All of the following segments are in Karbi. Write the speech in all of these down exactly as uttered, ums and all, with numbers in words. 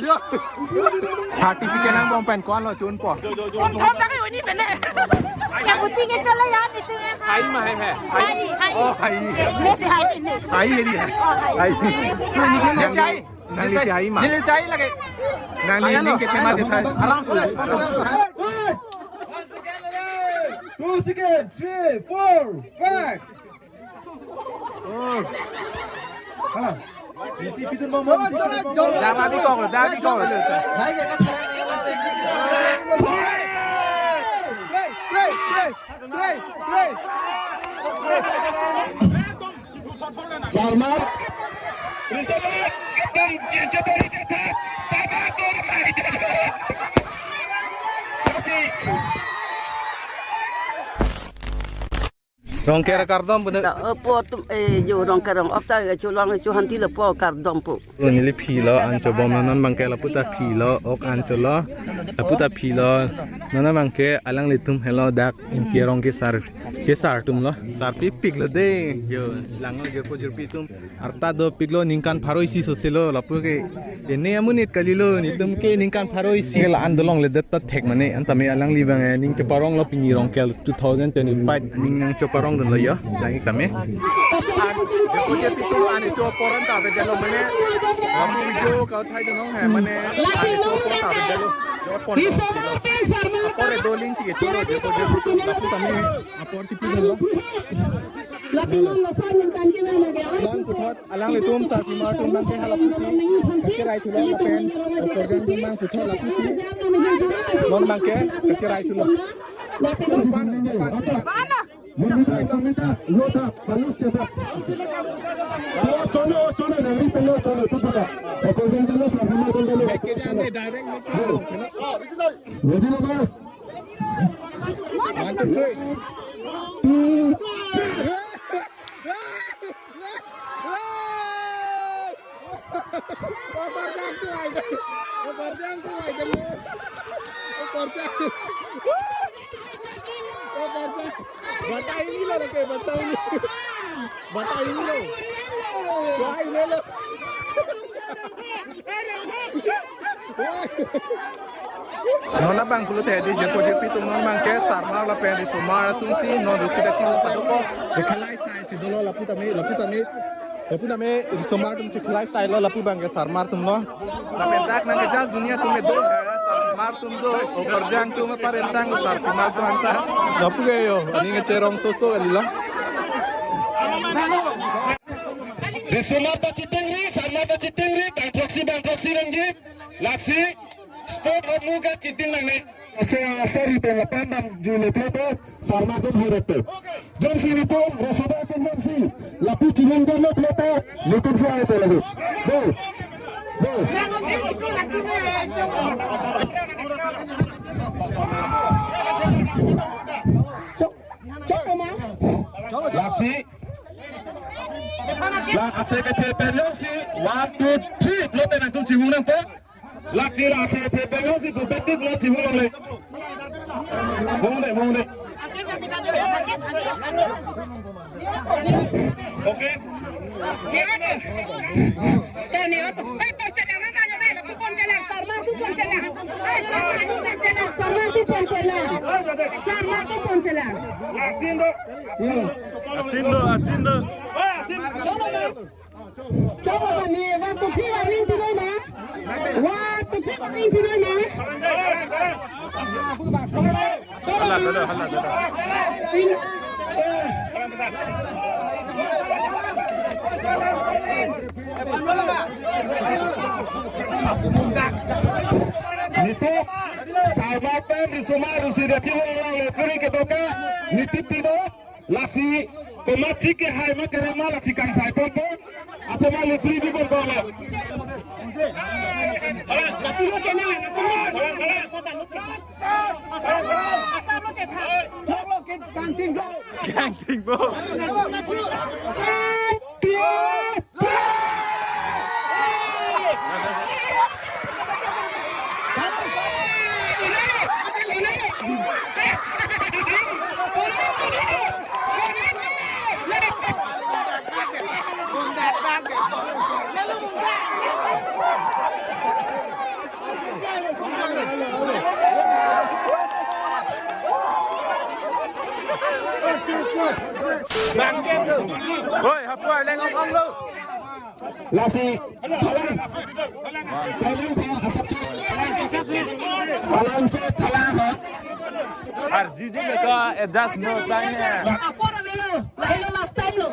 Thirty second angbong pen ko-an lo chunpo. Kung thom ta ke uni pene. Ke buti ke chole ya ni tu. Hai ma hai hai. Hai, hai. Oh, hai. Neli si hai ni. Hai ni. Oh, hai. Hai. Neli si hai. Neli si hai ma. Neli si hai lagi. Neli ayan ning lo. Ke tema de thai. Aram se. Two second, three, four, five. Oh. Ah. Iti pichun bom, iti pichun bom. Dah bikok lo, dah bikok lo. Play, play, play, play, play. Sarmar. Sarmar. Rongker kardom pu na. La, eh, po tum, eh, jo rongker rong op ta, eh, chulang, eh, chuhanti le po kardom pu. Neli philo an chobom non bangke lapu ta philo, ok an cholo. Lapu ta philo. Non bangke alanglitum helo dak inke rong kesar, kesar atum lo. Sarpi pik lo de. Jo, lang lo jirpo jirpi atum. Arta dopik lo ningkan pharo isi sose lo lapu ke. Ene amonit kali lo netum ke ningkan pharo isi. Ke la-an dolongle det ta thek mane an tame alangli bang, eh, ning cheparong lo pini rongker two thousand twenty-five ning nang cheparong dun lo yo. Lang ik tame. An, je ko je pitu an cho poran ta be delo mane. Lapu video kau thai dun hong hai mane. An cho poran ta be delo. Yo pon. Apor doling si ke cholo je ko je pitu lapu tame. Apor si pitu lo. Lapinon lason ningkan ke na mage. Bang puthot, alanglitum sarpimar atum bangke halapusi. Kachirai thulo lapen, okorjang atum bang puthot lapusi. Non bangke, kachirai thulo. Lapinon. Bang, bang. Mita, mita, lota, balus cetak. Cholo, cholo, nari pelo, cholo, tu pada. Okorjang dulu, sarpimar atum dulu. Make it direct, make it. Ready, Baba? One, two, three. Okorjang tu ai. Okorjang tu ai dulu. Okorjang. Okorjang. Batai ini lo, oke, batai ini. Batai ini lo. Wah, ini lo. Non abang pulote di je ko je pitu non bangke sarmar lapen risomar atum si non rusi da kilo padoko. Chekhalai sai si dolo lapu tame, lapu tame. Lapu tame risomar atum chekhalai sai lo lapu bangke sarmar atum lo. Lapen dak nangkeja dunia atum do, sarmar atum do, okorjang atum aparentang sarmar atum anta. Lapu ke yo, aning ke cherong soso kali la. Risomar ta chitingri, sarmar ta chitingri, bang proxy, bang proxy rengji. Lasi, sport romu ka chiting nangne. Asa, asa ri pen lapan dam ju le ploto, sarmar atum hai rete. Jom si nitum, risomar atum jom si. Lapu chiling dam le ploto, nitum si hai te lagu. Do. Do. Chok, chok ma. Lasi. La ase kethe pen jom si. One, two, three. Ploto nangtum chihung nangpo. Lak chila ase the pen si pu betik la chihung longle. Mung de, mung de. Okay. Tani, eh, pon chelang, kan, eh, pon chelang, sarmar tu pon chelang. Eh, sarmar tu pon chelang, sarmar tu pon chelang. Sarmar tu pon chelang. Asindo. Asindo, asindo. Chok ma ni, one, two, three, warning pilo ma. One, two, three, warning pilo ma. Hala, hala, hala, hala. Nitum, sarmar pen risomar rusi da chilong lang le kuri ketok a, nitum pido. Lasi, komat chike hai ma kerama lasi kangsai ponpo. Athema le free bi ponpo lo. Lapu lo channel. Kangting bo. Kangting bo. Oi, hapu arleng ong lo. Lasi, Phalang. Phalang tha, asap tha. Phalang se Phalang ho. Ar jiji ka adjust no time hai. Apor avelo, lahelo last time lo.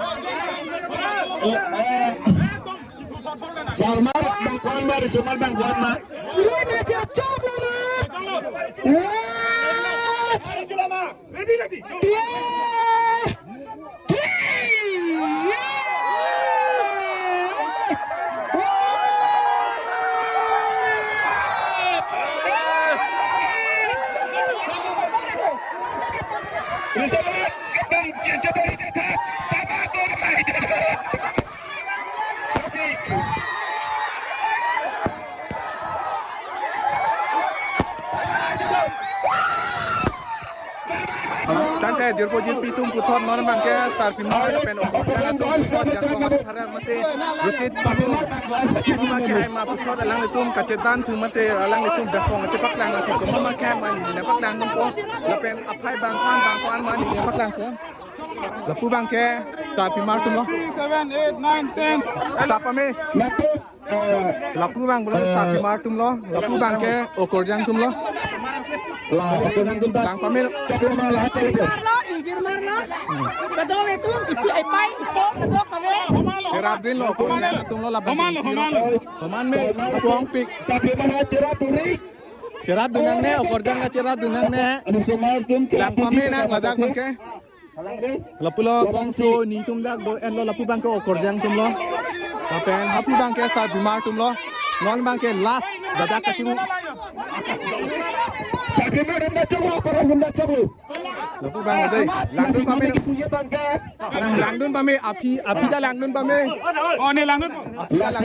Eh, eh. Sarmar bang ko-an ma, Risomar bang ko-an ma. Ini aja chok lo na. Wah. Tangte jirpo jirpi atum puthot non abang ke sarpimar pen okorjang atum puthot jakong apharang mate Ruchit Tibu. Pima ke hai ma puthot alanglitum kachethan atum mate alanglitum jakong chepaklang atum komat ma ke hai ma neli nangpaklang atum po. Lapen aphai bang ko-an bang ko-an ma neli nangpaklang po. Lapu abang ke sarpimar atum lo. Six, seven, eight, nine, ten. Sapa me? Lapu, eh, lapu abang pulo, eh, sarpimar atum lo. Lapu abang ke okorjang atum lo. La, okorjang atum ta. Bang pame. Sarpimar lo, ha, sarpimar. Lo, ingjirmar lo. Hmm. Kado-ve atum, ipi aipai, ipo, kado kave. Cherapdun lo, okorjang atum lo, lapu abang. Homan lo, homan lo. Homan me, apu ongpik. Sarpimar lo, cherap duri. Cherapdun nangne, okorjang ke cherapdun nangne. Risomar atum, bang pame nang, ladak abang ke. Lapu lo bongso ni atum dak do-et lo, lapu abang ke okorjang atum lo. Lapen hapu abang ke sarpimar atum lo. Non abang ke last, ladak kachinghu. Sarpimar atum ta choklo, okorjang atum ta choklo. Lapu abang dei, langdun pame. Langdun pame, aphi, aphi ta langdun pame. Oh, ne langdun. Aphi ta lang.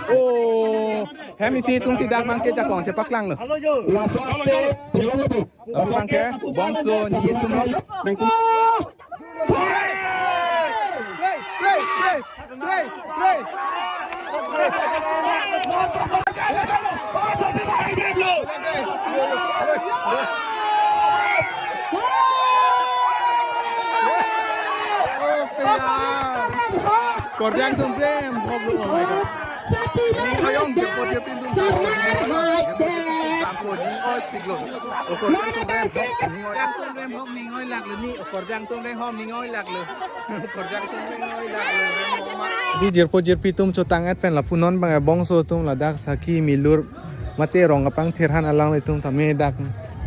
Oh, hem isi atum si dak abang ke jakong chepaklang lo. Laso ate, bilang lo. Lapu abang ke bongso ni atum lo. Play, play, play, play, play. Oh, ya. Okorjang atum prem, hop lo, oh my God. Ayong, dia po, dia pintu. Tampo ni, oh, piglo. Okorjang atum prem, hop, ni, oh. Okorjang atum prem, hop, ni, oh, lak lo. Ni, okorjang atum prem, hop, ni, oh, lak lo. Okorjang atum prem, hop, ni, oh, lak lo. Di jirpo jirpi atum chotang-et pen lapu non abang bongso atum ladak saki milur mate rong kapangthir aphan alanglitum tame dak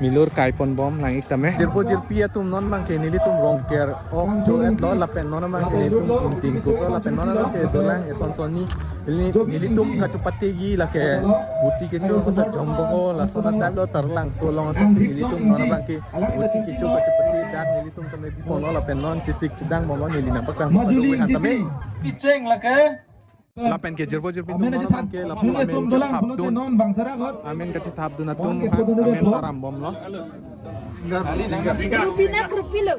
milur kaipon bom lang-ik tame. Jirpo jirpi atum non abang ke nelitum Rongker ok cho-et lo lapen non abang ke nelitum Ingtingkup lo lapen non abang ke dolang eson sonni neli, nelitum kachepategi lake Buti kecho kota Jomboho laso ta type lo Taralangso along ason si nelitum non abang ke Buti kecho kachepate dak nelitum tame bipon lo lapen non chesik chedang bom lo neli nangpaklang Majuli pado we han tame. Picheng lake. Lapen ke jirpo jirpi atum amen non aja abang ke lapu amen atum dolang pulote thapdun. Non bang sara got. Amen kachethapdun atum amen taram bom lo. Rupina Krupilo.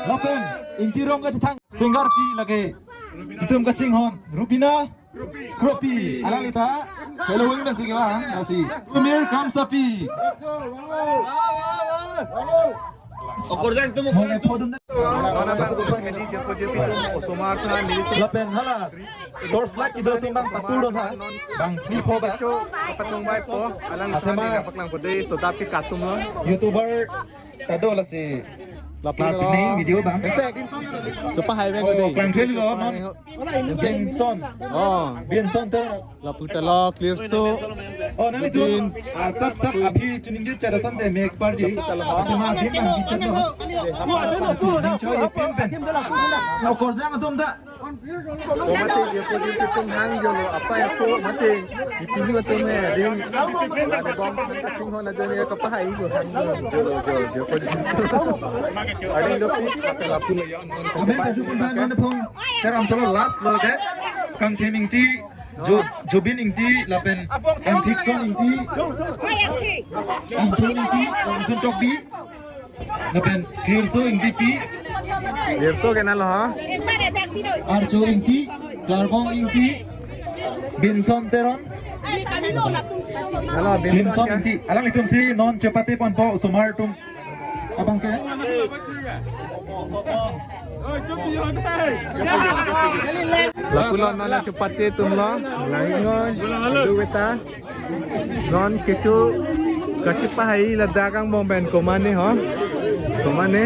Lapen Ingti Rong kachethang singer pi lake. Itum kachinghon Rupina Kropi. Alangli ta. Hello, wing besi ke bang. Asi. Tumir Kamsapi. Okorjang atum, okorjang atum. Nona bang ko hedi jirpo jirpi atum osomar tha nelitum. Lapen hala torchlight kedo atum bang patur do tha. Bang clip ho ba. Cho, patong bai po, alang athema paklang po dei, to dap ke katum lo. YouTuber kado lasi. Lapu lo. Video bang. Exact. Coba highway ko dei. Klang theli lo non. Benson. Oh. Benson ter. Lapu ta lo clear so. Oh, nani tu. Din. Ah, sab, sab, abhi tuning ke chada sante mek party. Athema din bang bichat lo. Din cho ye pen pen. Okorjang atum ta. Oh, mate, jirpo jirpi atum hang jolo, apa ya po, mate, ipi ni atum he, din, ada bom, sing ho na jani kapahai ko hang jolo, jolo, jolo, jirpo jirpi. Ada Indo pi, kata lapu lo ya. Amen, jaju pun bahan mana phong, teram solo last lo ke, Kangthim Ingti, Jo-, Jobin Ingti, lapen, Anthikson Ingti, Anthon Ingti, Anthon Tokbi, lapen, Kirso Ingti pi, Kirso ke na lo ha? Archo Ingti, Klarbong Ingti, Benson Teron, na lo, Benson Benson ke? Ingti, alanglitum si non chepate ponpo osomar atum. Abang ke? Lapulo non la chepate atum lo, langnon, alu beta. Non kecho kachepahai ladak angbong pen komane ho. Komane.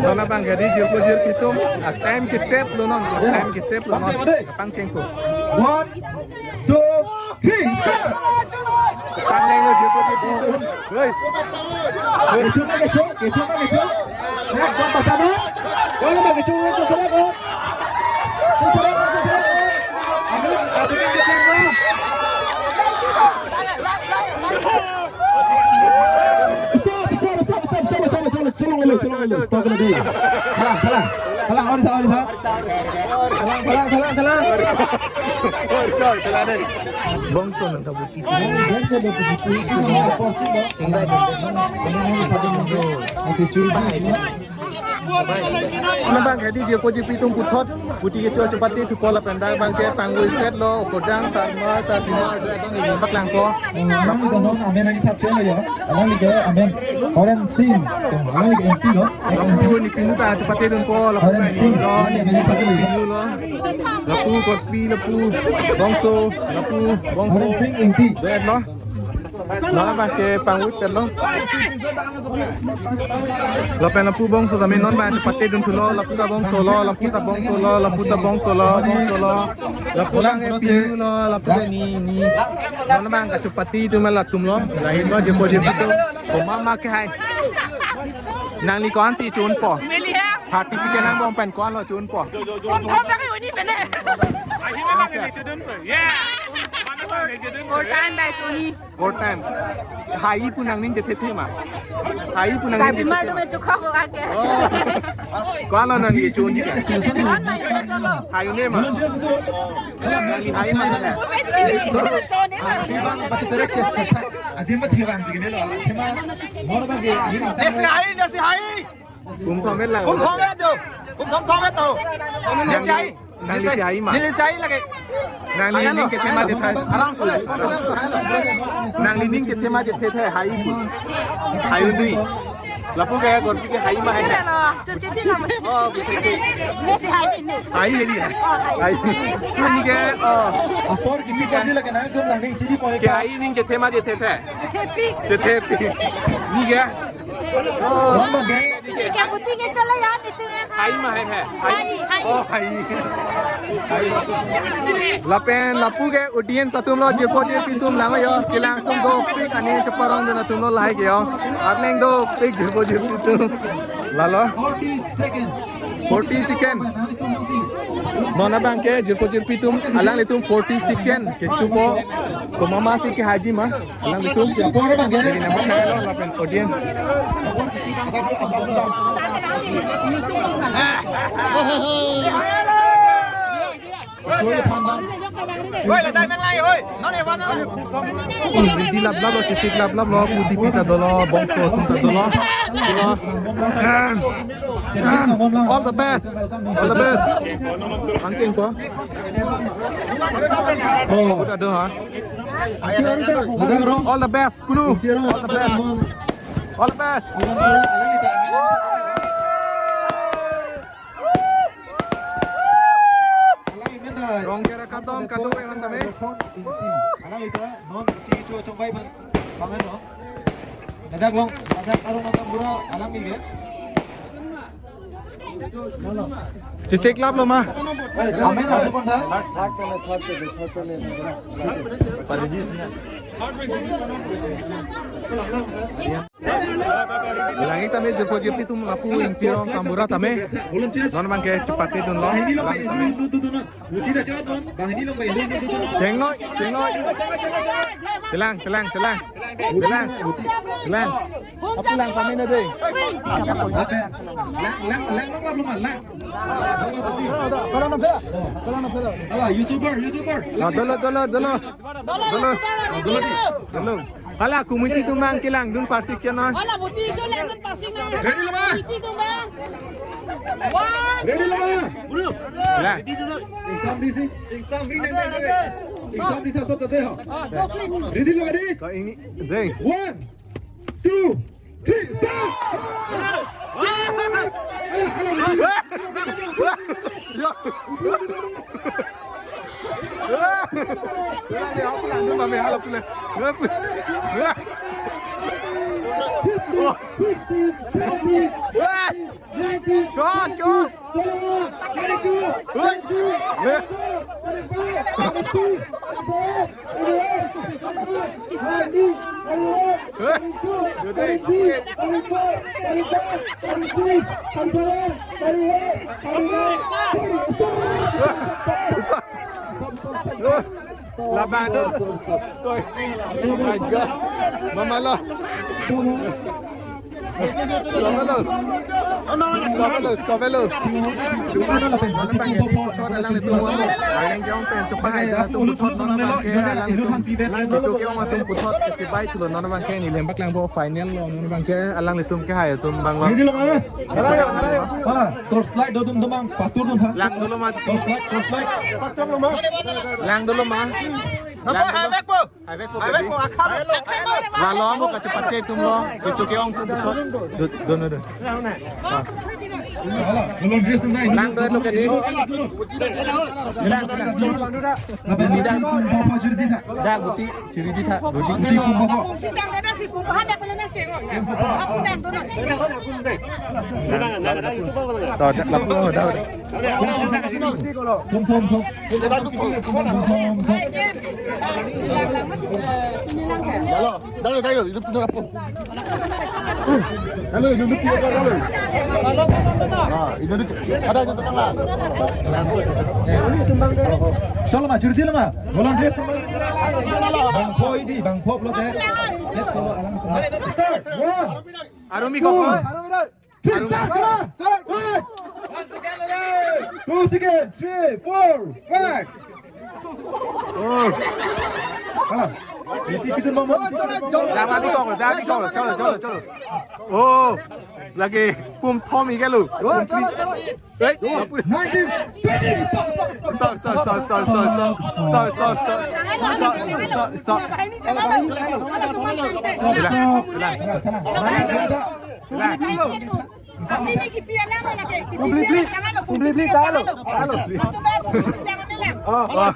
Non abang ke di jirpo jirpi atum. A time ke-save lo non. A time ke-save lo non. Pangchengpo. One, two, three, start! Pangchenglo jirpo jirpi atum. Hei. Kecho, kecho, kecho, kecho. Nah, kau baca dong. Kau lagi kecho, kecho, kecho. Stop, stop, stop, stop. Cholo, cholo, cholo, cholo, cholo, cholo, cholo. Stop dulu. Thalang, thalang. Thalang, aur tha, aur tha. Thalang, thalang, thalang, thalang. Bongso nang tabu. Nang abang ke di jirpo jirpi atum puthot, puti kecho chepate thupo lapen dak abang ke pangvoi-etlo, kodang sarma, sarma, abang ini paklangpo. Amen, amen, amen. Horen Singh, amen, amen. Lapu nepinu ta chepatedunpo, lapu Horen Singh, amen, amen. Nepinu lo. Lapu korpi, lapu bongso, lapu bongso. Horen Singh Ingti. Dua lo. Nang abang ke pangvoi-etlo. Lapen lapu bongso tame non abang chepatedun thulo, lapu ta bongso lo, lapu ta bongso lo, lapu ta bongso lo, bongso lo. Lapu lang ke pinu lo, lapu ke ni, ni. Non abang kachepate atum latum lo. Lahei lo jirpo jirpi atum. Komat ma kehai. Nangli ko-ansi chunpo. Meli ha. Thirty second angbong pen ko-an lo chunpo. Kon thom dak uni pene. Ahi ma ne chudun po. Yeah. Four time bai chuni. Four time. Hai pu nangning chethethe ma. Hai pu nangning Sabi mar chethethe ma. Dume chukha ko ake. Oh. Ko-an lo nangli chunji. An mai ko chalo. Hai ne ma. Nangli hai ma. Hai bang baca terek chet chet. Adim ma thibang jigine lo ala thema. Mor ba ge. Nesi hai, nesi hai. Kum thom-et lang. Kum thom-et jo. Kum thom thom-et to. Nangli hai. Nangli si hai ma. Neli si hai lagi. Nangli ning kethema chethe. Aram se. Nangli ning kethema chethe hai pu. Hai undui. Lapu ke korpi ke hai ma hai. Ini lo, cuci film. Oh, betul. Ini si hai ini. Hai ini ya. Hai. Ini ke, oh. Apor kini kaji lagi nang tum nang ning chini pon ke. Hai ning kethema chethe. Cethepi. Cethepi. Ini ke. Oh. Mama ke. Ini ke buti ke chala ya itu. Hai ma hai hai. Hai. Hai, hai. Oh, hai. Lapen lapu ke audience atum lo, jirpo jirpi atum lang yo, kelang atum dopik, ani cheparongdun atum lo lahei ke yo. Arleng dopik jirpo jirpi atum. Lalo. Forty second. Non abang ke jirpo jirpi atum, alanglitum forty second kechopo. Komat ma si kehaiji ma. Alanglitum. Apor abang ke. Lagi nama kaya lo lapen audience. Oi, la dai nang lai, oi. Non e wan nang lai. Ready laplap lo, chesik laplap lo, pu dipi ta dolo, bongso atum ta dolo. Dolo. All the best. All the best. Pangchengpo. Oh. Udah do ha. All the best, Kulu. All the best. All the best. Rong kera katom kado e han tame. Alang ita non ki chu chongbai ban. Pangan no. Ladak long, ladak arong makan bura alang ni ke. Chesik lap lo ma. Amen aja pon da. Langnon tame jirpo jirpi atum lapu ingti arong kambura tame. Non abang ke chepatedun lo. Langnon tame. Chengnoi, chengnoi. Telang, telang, telang. Telang. Telang. Apu lang pamina dei. Lang, lang, lang, lang, lang, lang. Ala, YouTuber, YouTuber. Ah, dolo, dolo, dolo. Dolo. Dolo. Dolo. Hala, committee atum abang kelangdun parsik channel. Hala, buti cho langdun parsik na. Ready lo ma? Committee atum abang. One. Ready lo ma? Hala. Exam di si. Exam di nang dei. Exam di thasap tade ho. Ah, go, please. Ready lo ma di? Ko ini dei. One, two, Three, start! Go on, go on. Laban tu. Oi. My God. Mama lo. Stop lo. Stop lo. Stop lo. Alanglitum pen supai atum puthot non abang ke alanglitum. Kecho ke-ong atum puthot kechibai thulo non abang ke neli hem paklang po final lo non abang ke alanglitum kehai atum abang lo. Ready lo ma? Ah, torchlight do dum dum abang, patur dum ha. Lang dolo ma. Torchlight, torchlight. Lang dolo ma. Lang dolo. Hai bek po. Hai bek po, akhar. Lalo mo kachepate atum lo. Kecho ke-ong atum puthot. Do, do, do, do. Ah. Hello, hello, dress nang. Lang do lo ke di. Lang do lo. Apa ni dan? Apa juri di tha? Ja, guti, juri di tha. Guti. Guti pun bawa. To, da, lapu, da, da. Thum, thum, thum. Dalo, dalo, dalo, idup tu apa? Dalo, idup tu apa, dalo? Ah, idup tu. Ada idup tu tengah. Chalo ma, juri di lo ma. Volunteers. Bang Poi di, Bang Pop lo ke. Start. One. Arumi ko. Two. Three, start, start, start. One. Two second, three, four, five. Oh. Ah. Iti kisun mama. Jangan dikok, jangan dikok. Chalo, chalo, chalo. Oh, lagi pum thom ikalo. Chalo, chalo, chalo. Eh, nineteen, twenty. Stop, stop, stop. Stop, stop, stop. Stop, stop, stop. Stop, stop, stop. Stop. Hilang, hilang. Hilang. Public, public, public, talo, talo. Oh, oh.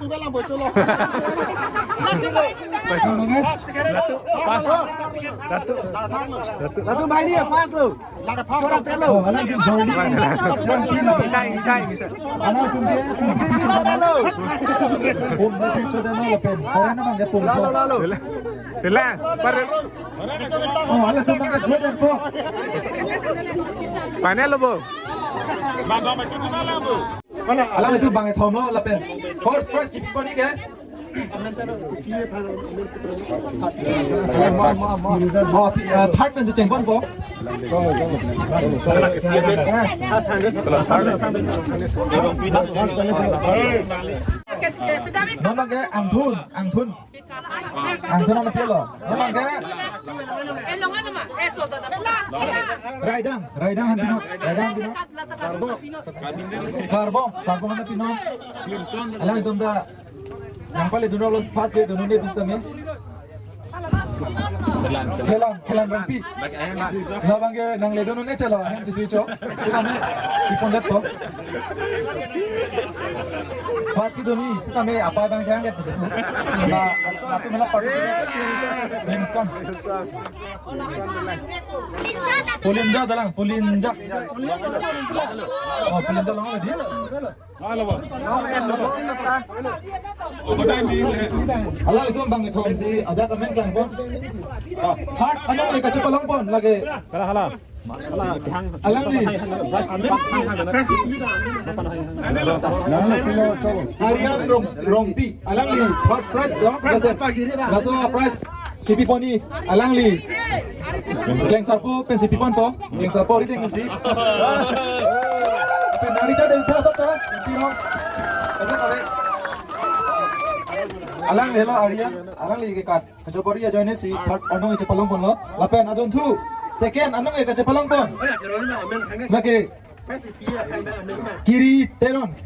Datuk, Datuk. Datuk, Datuk. Datuk, main dia fast lo. Chora pelo. Oh, alang ke joldi. Chora pelo. Mitai, mitai, mitai. Alang tum dia, tum dia. Chora pelo. Pum dia, chora pelo, pen. Chora na bang dia, pum. Lalo, lalo. Tela, tela. Par- Oh, alang tum bang dia, chora pelo. Final lo, bo. Alang itu bang thom lo, lapen. First, first, keep on ke. Oh, pi-, uh, third pensi chengponpo. Non abang ke Angthun, Angthun. Angthun nangpilo. Non abang ke Raidang, Raidang aphan pinon, Raidang aphan pinon. Karbom, Karbom aphan pinon. Alanglitum ta nangpale dunlo, first ke dunlo ne pusitame. Khelan, Khelan Rongpi. Labang ke nangle dunlo ne chalo, ahem chisi cho. Sitame, ipon det to. First ke dunlo, sitame apa bang jang det pusi. Na, na tu mela party. Limson. Polinja dalang, Polinja. Oh, Polinja lang lagi. Alanglitum bang thomsi, ada kamen klang pon. Ah, third, anong le kachepalong pon lagi. Hala, hala. Alangli. Aryan Rong-, Rongpi. Alangli. Third prize dong. Laso, laso prize. Kipi pon ni, alangli. Klengsarpo pensi piponpo. Klengsarpo ri tengsi. Pen nari cha den tha sab ta. Pino. Ajo kare. Alangli lo Aryan. Alangli ke kat. Kachopori ajoine si third anong kachepalong ponlo. Lapen adunthu. Second anong kachepalong pon. Lake. Kiri Teron.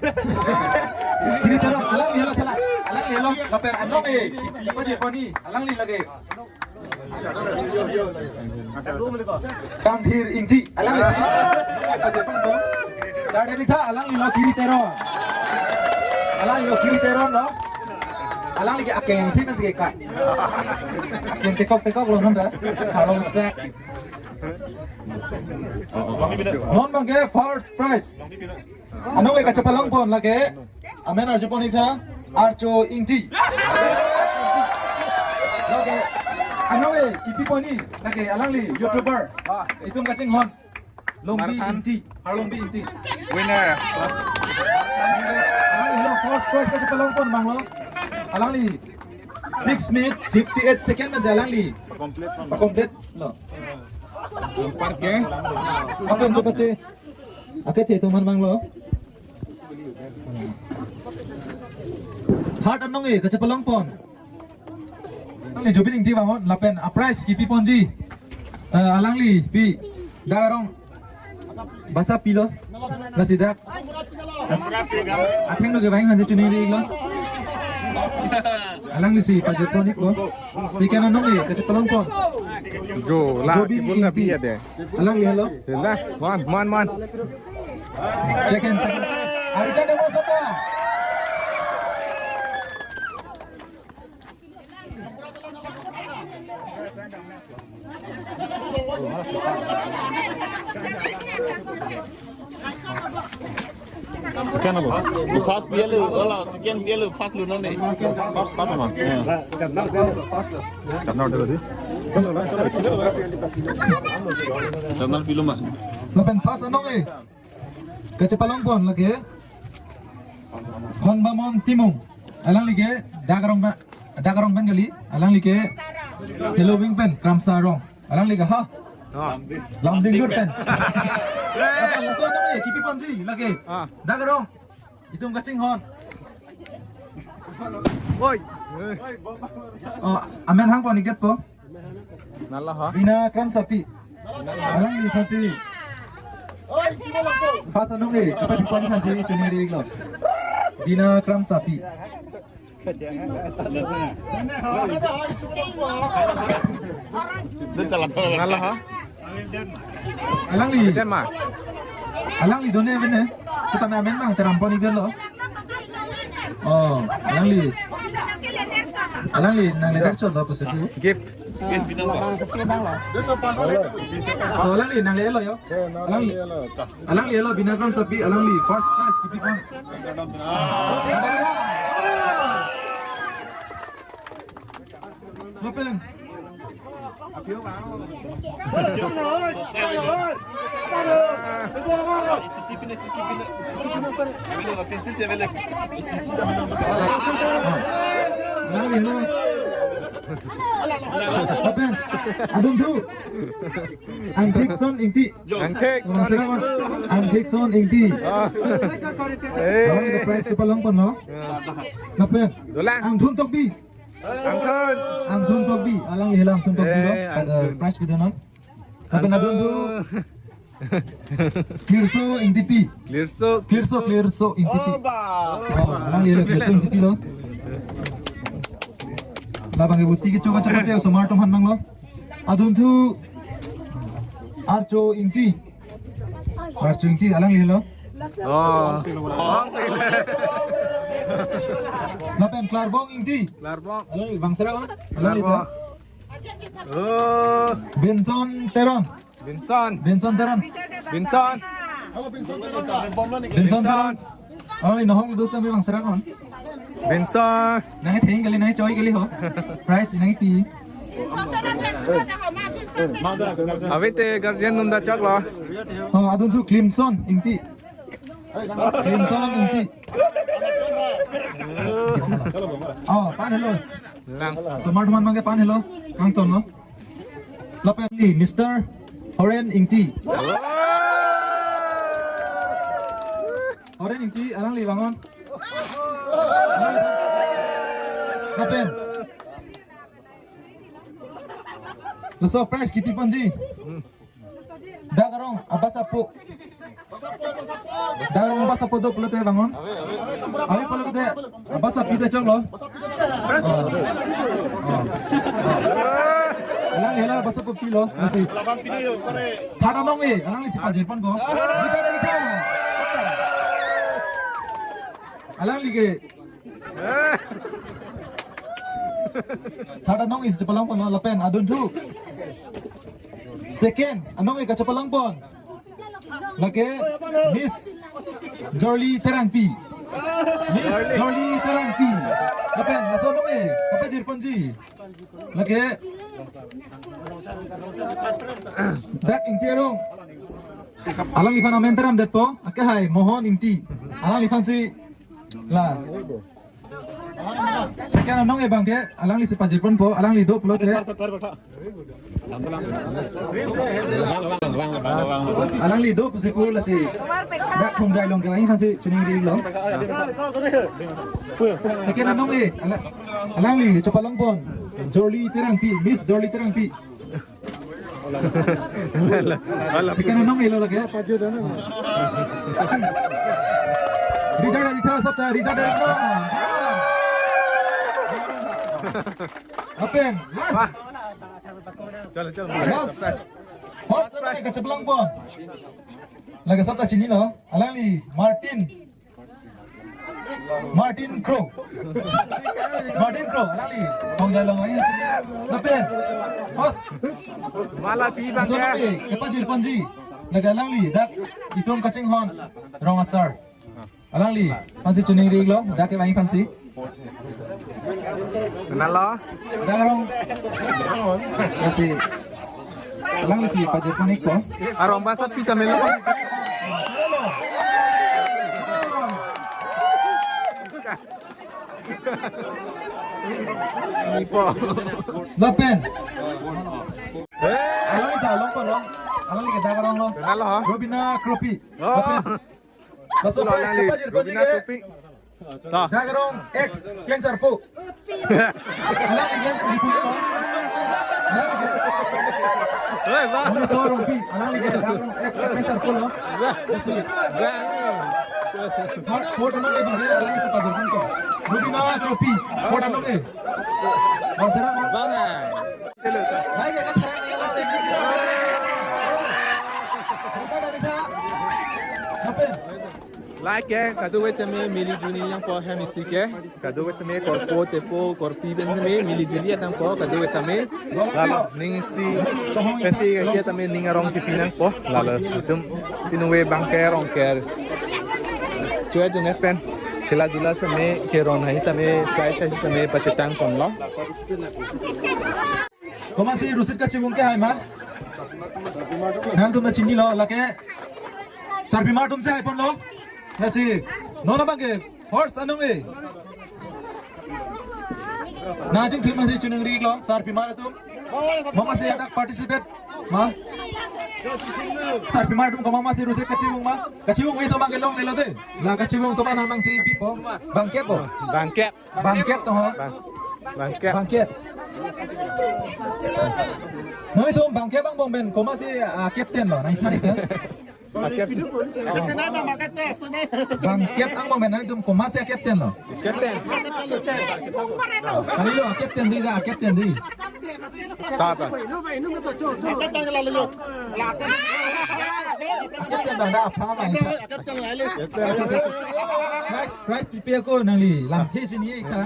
Kiri Teron. Alangli lo sala. Alangli lo. Lapen anong e. Apa je pon ni? Alangli lagi. Kangthir Ingti, alangli. Tar debik tha, alanglilo Kiri Teron. Alanglilo Kiri Teron lo. Alangli ke akeng si pensi ke kat. Akeng tekok tekok lo non ta. Kalau sek. Non bang ke first prize. Anong ke kachepalongpon lake. Amen arjupon ik tha, Archo Ingti. Lake, anong ke kipipon ik, lake alangli YouTuber. Itum kachinghon. Longbi Marhan. Ingti, Harlongbi Ingti. Winner. Alanglilo first prize kachepalongpon bang lo. Alangli six minute fifty-eight second manja alangli. Complete. Complete lo. Parke. Apa yang dapat? Ake the toman bang lo. Heart anong ke kachepalongpon. Alangli Jobin Ingti bang lo, lapen a prize kipiponji. Eh, alangli pi Darong Basapi lo. Lasi dak. Atheng lo ke bang hanse chuniri lo. Alangli si pajepon ik lo. Second anong ke kachepalongpon. Jo la, Jobin kibun na Ingti. Pi ade. Alanglilo. Dah, man, man, man. Check in, check in. Ari jane mo sota. Second apa? First P L, ola second P L, first lo nang ni. First, first apa? Ya. Karena udah tadi. Karena film ah. Lapen first anong ke kachepalongpon lake Honbamon Timung. Alangli ke Dagarong pen, Dagarong pen kali. Alangli ke Hello Wing pen Kramsa Rong. Alangli ke ha. Ah. Lamding Road pen. Laso anong ke kipiponji lake. Ah. Dagarong. Itum kachinghon. Woi. Oh, amen hangpon ik det po. Nala ha? Bina Kramsapi. Alangli pasi. First anong ke kipipon pasi chuniri lo. Bina Kramsapi. Nala ha? Alangli. Iten ma? Alangli done bene. Kita na amen bang terampon ik det lo. Oh, alangli. Alangli nang leder chot lo pusi tu. Gift. Oh, alangli nang le lo yo. Alangli. Alangli lo Bina Kramsapi, alangli first prize kipipon. Lapen. Lapen. Adunthu. Angthik Son Ingti. Angthik. Bang Sera bang. Angthik Son Ingti. Ah. Bang, eh, prize chepalongpon lo. Ya. Lapen. Dolang. Angthun Tokbi. Angthun. Angthun Tokbi. Alanglilo Angthun Tokbi lo. Eh, kada Angthun. Prize pidonon. Lapen Angthun. Adunthu. Klirso Ingtipi. Klirso. Klirso, Klirso Ingtipi. Oba. Oh, alanglilo Klirso Ingtipi lo. Labang ke buti kecho kachapate osomar atum han bang lo. Adunthu Archo Ingti. Archo Ingti alanglilo. Oh. Lapen Klarbong Ingti. Klarbong. Alangli Bang Sera bang. Alanglilo. Klarbong. Oh. Benson Teron. Benson. Benson Teron. Benson. Benson Teron. Oh, inohong dus kami Bang Sera kon. Benson. Nang theng kali nang choi kali ho. Prize nang pi. Avete guardian atum ta choklo. Oh, adunthu Klimson Ingti. Klimson Ingti. Oh, pan helo. Lang. Osomar atum abang ke pan helo. Kangton lo. Lapen ni Mister Horen Ingti. Horen Ingti, alangli bang on. Lapen. Laso prize kipiponji. Dagarong Abasapo. Dagarong Abasapo do pulote bang on. Ave pulote Abasapi ta choklo. Oh. Oh. Alanglilo Abasapo. Pilo, lasi. Third anong-e, alangli si pajirponpo. Richard Aritha. Alangli ke. Third anong-e si chepalongpon lapen adunthu. Second anong-e kachepalongpon. Lake Miss Jorli Terangpi. Miss Jorli Terangpi. Lapen laso anong-e kapajirponji. Lake dak Ingti Arong. Alangliphan amen teramdetpo. Akehai Mohon Ingti. Alangliphan si la. Second anong-e abangke, alangli si pajirponpo, alangli do pulote. Alangli do pusi pu lasi. Dak Khongjai along ke lain si choningri lo. Second anong-e, ala-, alangli chepalongpon. Jorli Terangpi, Miss Jorli Terangpi. Second anong-e lo lake. Richard Aritha, sabta Richard Aritha. Lapen last. Chalo, chalo. Last. Fourth anong-e kachepalongpon. Lake sabta chinilo. Alangli Martin. Martin Kro. Martin Kro, alangli. Khongjai along ahin. Lapen. Host. Mala pi bang ya. Laso anong-e kapajirponji. Lake alangli dak itum kachinghon rong asar. Alangliphan si choningri lo, dak kevangji aphan si. Kenal lo? Dak arong. Lasi. Alangli si pajirpon-ikpo. Arong basa pita melo. Nipo. Lapen. Alangli ta longpo lo. Alangli ke dak arong lo. Kenal lo? Robina Kropi. Oh. Lapen. Laso prize alangli, kapajirponji Robina ke. Kropi. Dak arong X Klengsarpo. Alangli ke, alangli ke. Hei, ba. Alangli so Rongpi, alangli ke dak arong X Klengsarpo lo. Ba. Lasi. Ba. Fourth anong-e abangke, alangli si pajirponpo. Robina Kropi, fourth anong-e. Bang Sera, Bang. Bang, hai. Hai, kita sekarang ini lo. Kita dari sana. Apa? Like ke, kadokave seme mili juli nangpo hem isi ke. Kadokave seme korpo tepo korpi pen seme mili juli nangpo kadokave seme. Lalo ning isi pensi ke seme ning arong chipi nangpo. Lalo atum pinwe bangke rongker. Chua jung pen khela dula seme keron hai seme prize hai seme pachetangponlo. Komatsi rusit kachivung ke hai ma? Nangtum ta chinilo lake. Sarpimar atum si haiponlo. Lasi. Non abangke. Horse anong-e. Nangchingthum amatsi choningri-iklo. Sarpimar atum. Komatsi adak participate. Ma. Sarpimar atum komatsi rusit kachivung ma. Kachivung atum abangke longle lo de. La kachivung atum abangsi pipo. Bangkep po. Bangkep. Bangkep to ho. Bang, bangkep. Bangkep. Nanglitum bangkep angbong pen komatsi, ah, captain lo, nangli than-ik tha. Bangkep. Bangkep angbong pen nanglitum komatsi captain lo. Captain. Kalilo, captain dei, ja, captain dei. Ta, ta. Captain bang da, apa, apa, apa. Prize, prize pipe ako nangli, lamthe si ni-ik tha.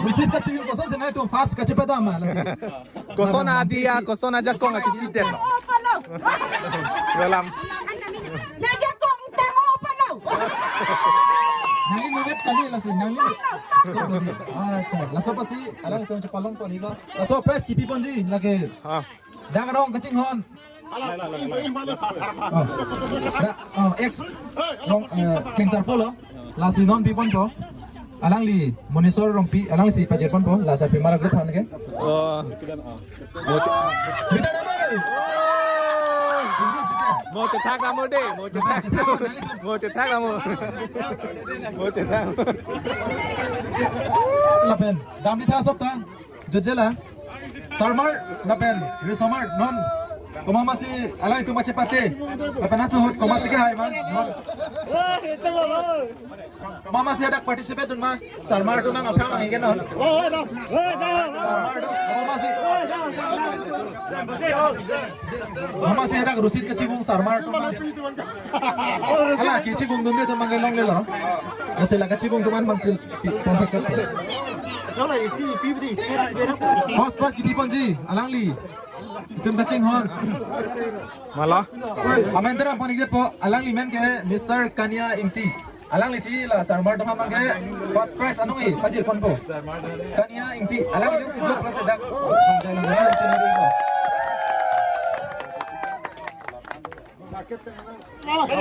Rusit kachivung kosonsi nangtum first kachepadam ma, lasi. Koson adia, koson ajakong achipi det. Dalam. Nangli novet kali, lasi, nangli. So, acha, laso apotsi, alangtum chepalongpon-iklo. Laso prize kipiponji, lake. Ha. Dak arong kachinghon. Oh. Dak, oh, X rong, eh, Klengsarpo lo. Lasi non piponpo. Alangli Monisor Rongpi, alangli si pajirponpo. La Sarpimar group aphan ke. Oh. Mo che- Richard Abe. Mo chethak namo de, mo chethak. Mo chethak namo. Mo chethak. Lapen, damri tha sop ta. Jojela. Sarmar, lapen, risomar, non. Komat masi alanglitum kachepate. Aphan ahut komat masi kehai ma? Komat masi hadak participate dun ma? Sarmar atum nang aphrang nang ikeno. Sarmar atum, komat masi. Komat masi hadak rusit kachibung sarmar atum nang. Hala kachibung dunde atum abang ke longlelo. Lasi la kachibung atum abang si pi-, ponthek chot. First prize kipi ponji, alangli. Itum kachinghon. Mala. Amen teram pon-ikpo, alangli men ke Mister Kania Ingti. Alanglisi la sarmar atum abang ke first prize anong-e pajir ponpo. Kania Ingti, alangli jongsi jok plus dak.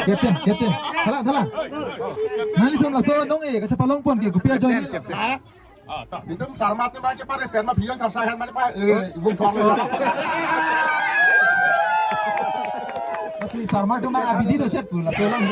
Captain, captain. Hala, hala. Nanglitum laso anong-e kachepalong pon ke kopi ajoine. Itum sarmar atum abang cheparesen ma, phi-ong tharsa hen ma chepa, eh, ibung kong le. Lasi sarmar atum abang abidi do chet pu, laso alang.